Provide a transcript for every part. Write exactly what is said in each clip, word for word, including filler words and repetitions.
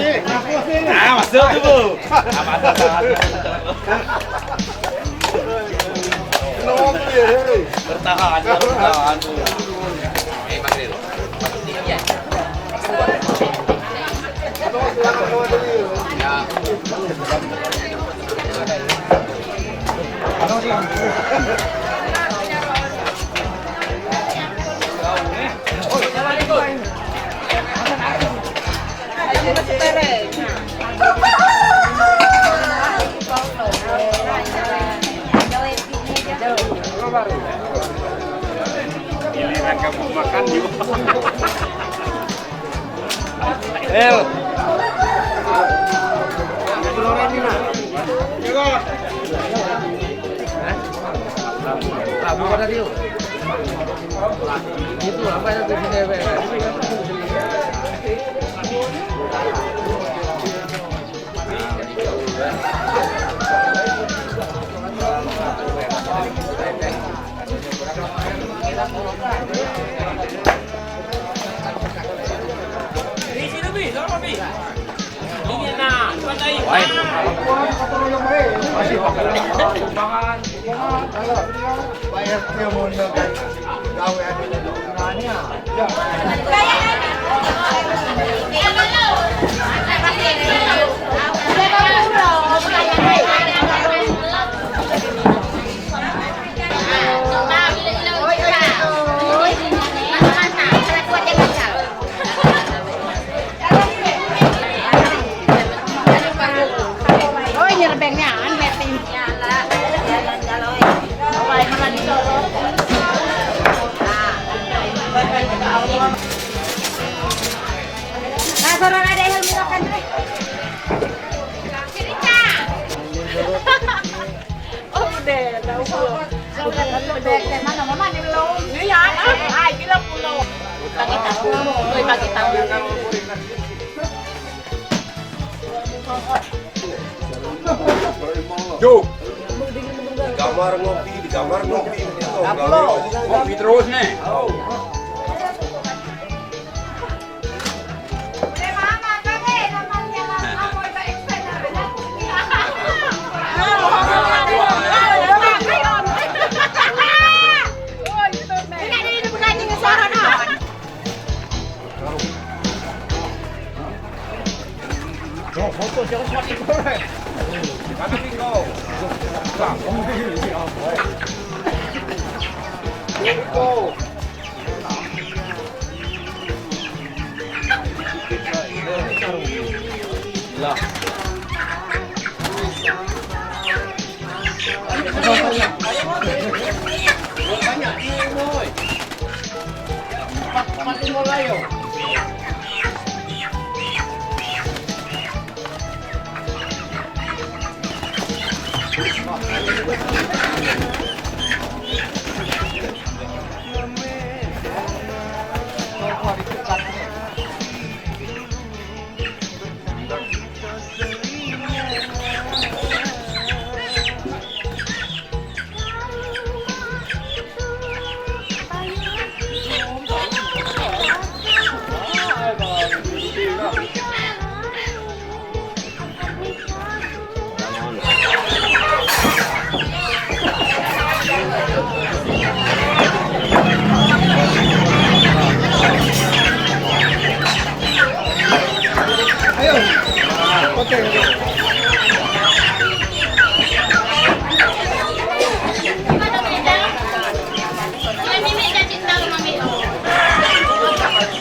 Ah, masuk tu, Bu. Ah, masuk, masuk, masuk. Bertahan, bertahan. Eh, Mas Ril. Giliran kamu makan juga. El. Labu pada dia. Itu apa yang di sini, Bang? Oi, nyerbeng ni, an, mati. Nah, sorang ada yang minum kan, Dre? Oh, udah, tahu belum? Mana, mana ni belum? Ini ya, ah, gila pulau. Bagi tahu, bagi tahu. Yo. Di kamar ngopi, di kamar ngopi. Ngopi terus nih.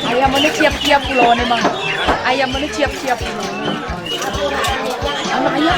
Ayam mana ciap-ciap pulo ni, Bang. Ayam mana ciap-ciap pulo ni. Anak ayam.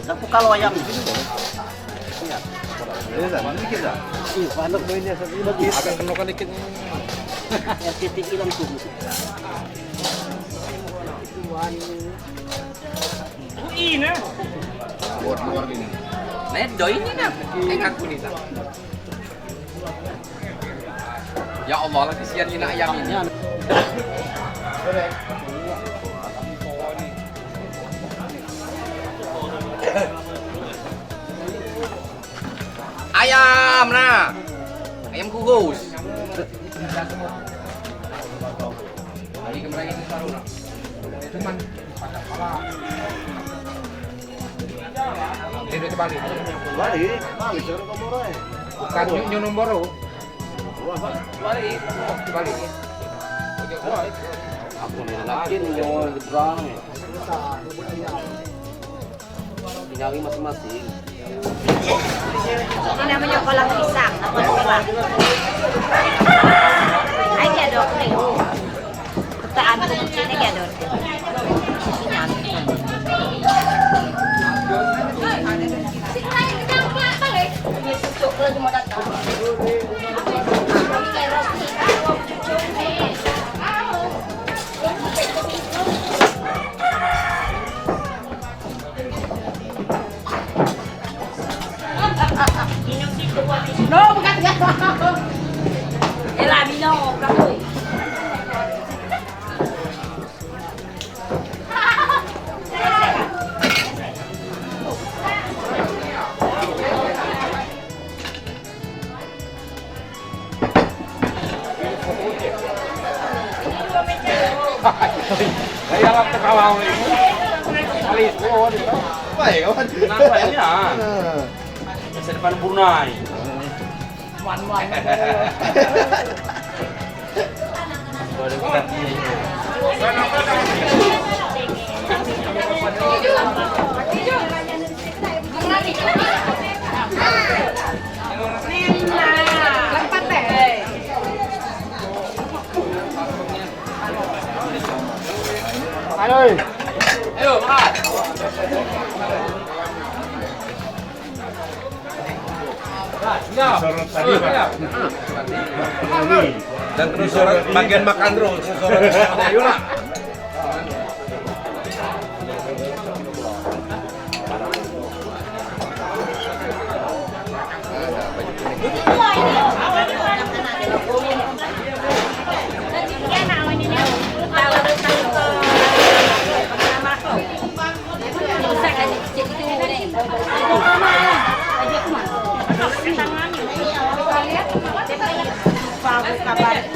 Dah buka loyang. Iya. Iya, panas mainnya, tapi lagi. Agak kenokan dikit. R T T I langsung. Ini. Buat luar ini. Nah, doi ini nah. Tengok aku ni tak. Ya Allah, lagi sian ni nak ayam ini. Ayam nah. Ayam kukus. Ini kemarin itu taruh nah. Cuman Dia duit terbalik. Balik, balik, suruh ke Moro, eh. Bukan nyu-, nyunum baru. Balik. Balik. Aku ni laki ni, nyawa di belakang ni. Tinggal masing-masing. Ini namanya kolang pisang, apa kolang? Aja dok ni. Ketaan ini dia dok. No, bukan. Ela, minum, bukan. Saya lah terkawal ini. Alis, oh, di sana. Apa ya, kawan? Kenapa ya? Masa depan Brunei. Wan, wan. Ayo. Ayo, Mas. Dan terus sorot bagian makan terus. Sorot. Ayolah.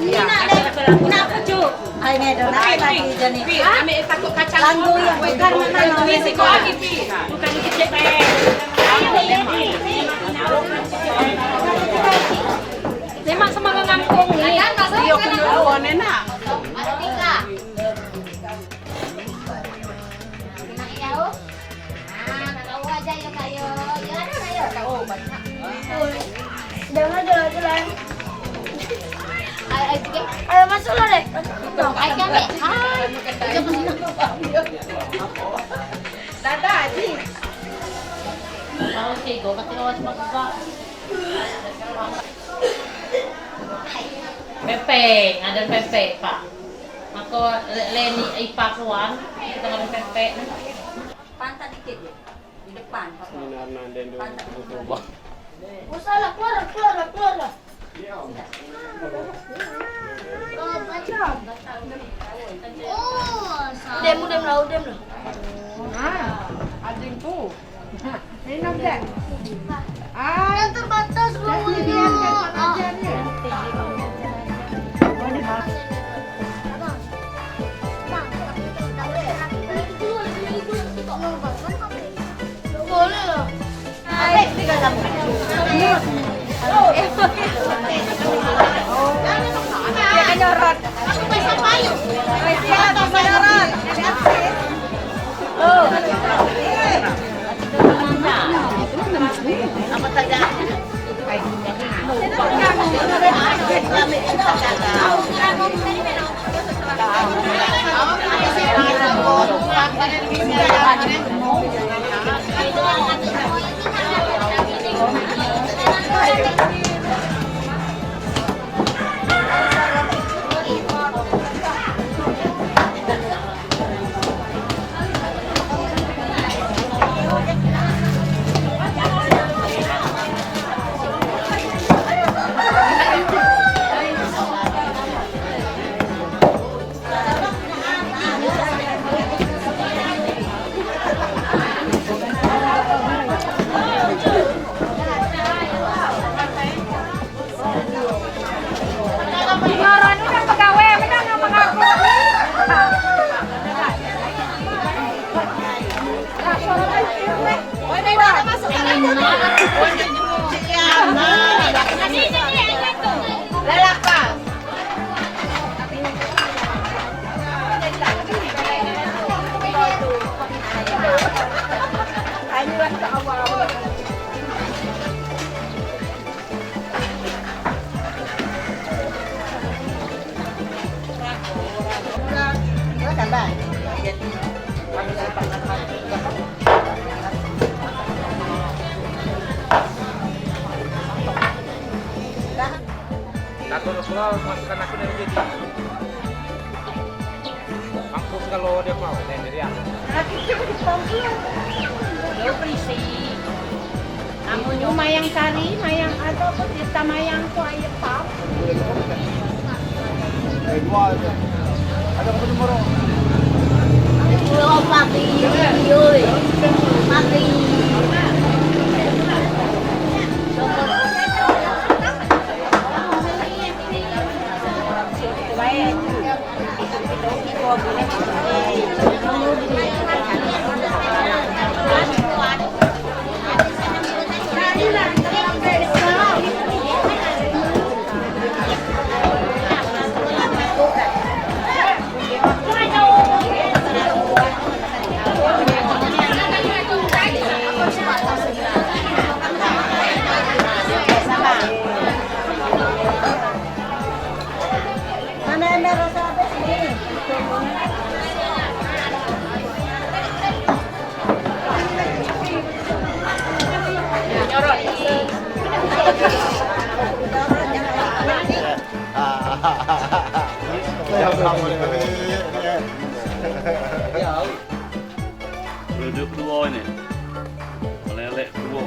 Ini nak, nak apa, Cuk? Ai, ni dah nak lagi jadi. Pi, ambil satu kacang. Langgu yang bukan mana, ini siko lagi, Pi. Bukan kecil, eh. Lemak sama nangkung ni. Dia kena dua ni nak. Ada tiga. Nak ya, oh. Ah, tahu aja ya, Kak, ya. Ya, ada, ada, ya. Tahu banyak. Jangan jalan-jalan. Ayo, ayo, masuklah deh. Ayo, kami. Hai. Dadah, Aji. Mau sih, gua kasih lawan sama gua. Pempek, ada pempek, Pak. Mako le-, leni ipak wan, kita ngambil pempek. Pantat dikit je. Di depan, Pak. Ini nanda dulu. Pantat. Usah lah, keluar, keluar, keluar. Sudah. Oh, macam. Oh, udem, udem lah, udem lah. Ah, ading tu. Minum deh. Ah, terbatas ruangnya. Boleh lah. Habis di dalam. Takut keluar, masukkan aku dari jadi. Mampus kalau dia mau, nih, dari aku. Yo, berisi. Amun yu mayang sari, mayang atau apa, kita mayang tu air pam. Ada apa nomor? Yo, papi, yoi. Papi. Duduk dua ini. Meleleh dua.